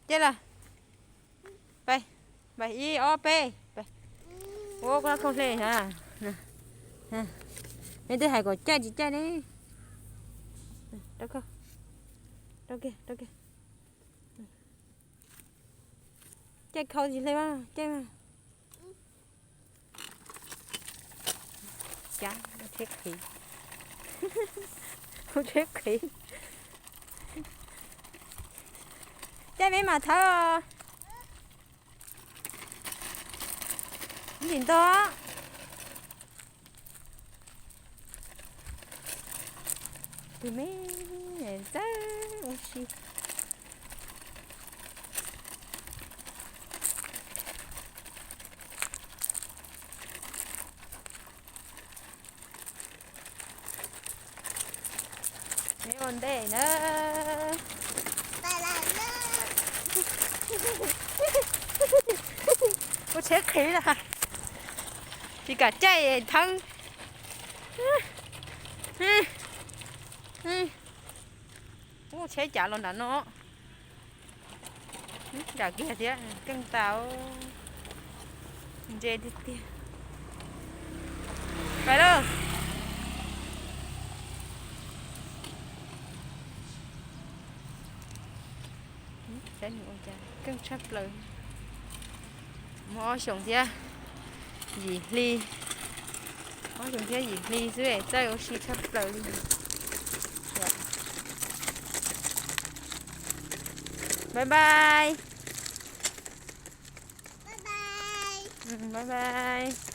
Caij lawm. Pais, pais ib ob peb, pais. Ua koj khoom hle na. Neb twb hais kom caij tsis caij ne. Rau kiag, rau kiag. Caij khau tsis hle mas, caij mas. Cas, tsheb qhiv. Tsheb qhiv. Caij peb mas thawb. Ntxim ntog. Tus me txawj ua si. Neb ua ntej na. Ua tsheb qhiv lawm. Tsis kam caij thawb. Ua tsheb cav los nram no. Nram kiag thiab, keej tas. Ntse tiag tiag. Pais lauj. Keej tshaj plaws. Muaj ob xyoos thiab yim hli, ob xyoos thiab yim hli xwb txawj ua si tshaj plaws li. Bye bye. Bye bye.